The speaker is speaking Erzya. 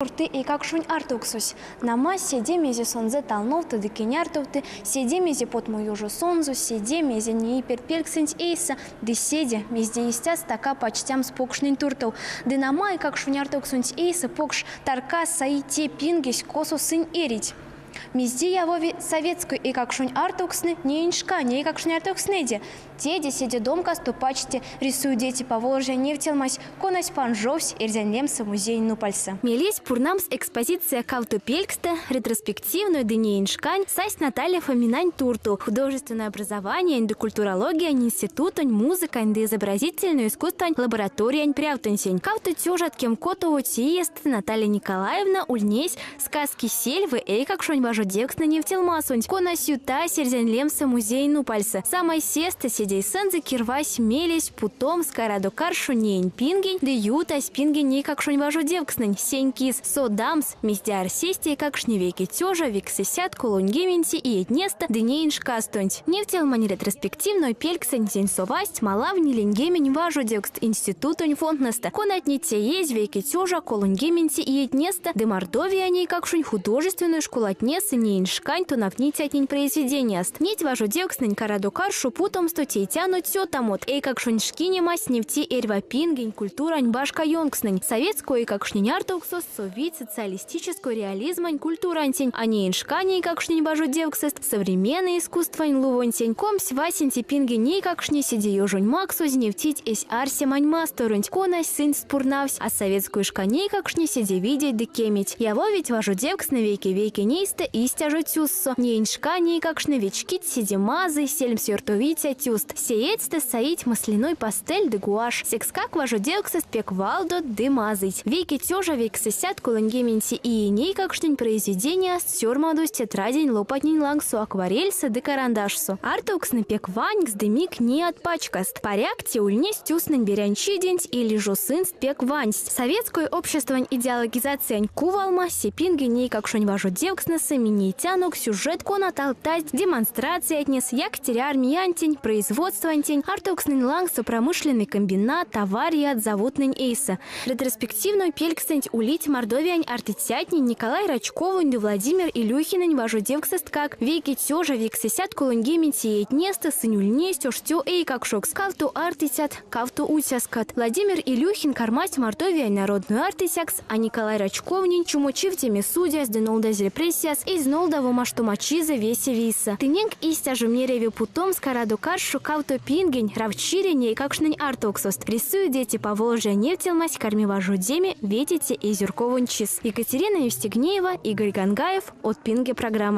Корты эйкакшонь артовксось. Нама, седе, мезе сонзэ талновты ды кенярдовты, седе, мезе потмоёжосонзо, седе, мезе неи пертьпельксэнть эйсэ, ды седе, мезде истя стака пачтямс покштнень туртов. Ды нама, эйкакшонь артовксонть эйсэ покш тарка саи те пингесь, косо сынь эрить. Мезде явови советской эйкакшонь артовкстнэ неень шкань эйкакшонь артовкстнэде? Теде седе домкасто пачти «Рисуют дети Поволжья» невтелмась, конась панжовсь Эрзянь лемсэ музеень нупальсэ. Мелесь пурнамс экспозиция кавто пелькстэ, ретроспективной ды неень шкань, сась Наталья Фоминань туртов художественной образованиянь ды культурологиянь институтонь музыкань ды изобразительной искусствань лабораториянь прявтонтень. Кавто тёжат кемкотовоце иестэ Наталья Николаевна ульнесь Сказки сельвы эйкакшонь важодевкстнэ невтелмасонть, конась ютась Эрзянь лемсэ музеень нупальсэ. Самай сестэ седейсэнзэ кирвазсь мелесь путомс карадо-каршо неень пингень ды ютазь пингень эйкакшонь важодевкстнэнь сень кис, содамс, мезде арсесть эйкакштне вейке тёжа 930 иетнестэ ды неень шкастонть. Невтелмань ретроспективной пельксэнтень совасть малав ниленьгемень важодевкст институтонь фондтнэстэ, конатне теезь вейке тёжа 30 иетнестэ ды Мордовиянь эйкакшонь художественной школатнесэ неень шкань тонавтницятнень произведенияст. Неть важодевкстнэнь карадо-каршо путомсто тейтяно цётамот. Эйкакшонь шкинемась невти эрьва пингень, культурань башка ёнкстнэнь. Советской эйкакштнень артовксост совить социалистической реализмань культурантень, а неень шкань эйкакштнень важодевксэст современной искусствань лувонтень. 20 васенце пингень эйкакштне седейёжонь максозь невтить эсь арсемань масторонть, конась сынст пурнавсь, а советской шкань эйкакштне седе видеть ды кеметь. Явовить важодевкстнэ вейке-вейкень эйстэ истя жо тюссо. Неень шкань эйкакштне вечкить седе мазый, сельмс ёртовиця тюст. Сеедьстэ саить масляной пастель ды гуашь. Секскак важодевксэст пек валдот ды мазыйть. Вейке тёжа 930 иень эйкакштнень произведенияст сёрмадозь тетрадень лопатнень лангсо акварельсэ ды карандашсо. Артовкстнэ пек ванькст ды мик неят пачкаст. Паряк, те ульнесь тюстнэнь беряньчиденть эли жо сынст пек вансть. Советской обществань идеологизациянь кувалма се пингень эйкакшонь важодевкстнэсэ минь нейтянок сюжетт, конат алтазь демонстрациятнес, Якстере армиянтень, производствантень, артовкстнэнь лангсо промышленной комбинатт, аварият, заводтнэнь эйсэ. Ретроспективной пелькссэнть улить Мордовиянь артыцятне Николай Рачковонь ды Владимир Илюхинэнь важодевксэсткак. Вейке тёжа 930 иетнестэ сынь ульнесть оштё эйкакшокс. Кавто артыцят, кавто уцяскат. Владимир Илюхин кармась Мордовиянь народной артыцякс, а Николай Рачковнень чумочивтеме судясть ды нолдазь репрессияс, эзь нолдаво маштомачизэ весе вийсэ. Тыненк истя жо мереви путомс карадо-каршо кавто пингень, Равчирень эйкакштнень артовксост. Рисуют дети Поволжья невтелмась карми важодеме ветеце эйзюрковонь чис. Екатерина Евстигнеева, Игорь Гангаев, Од пинге программа.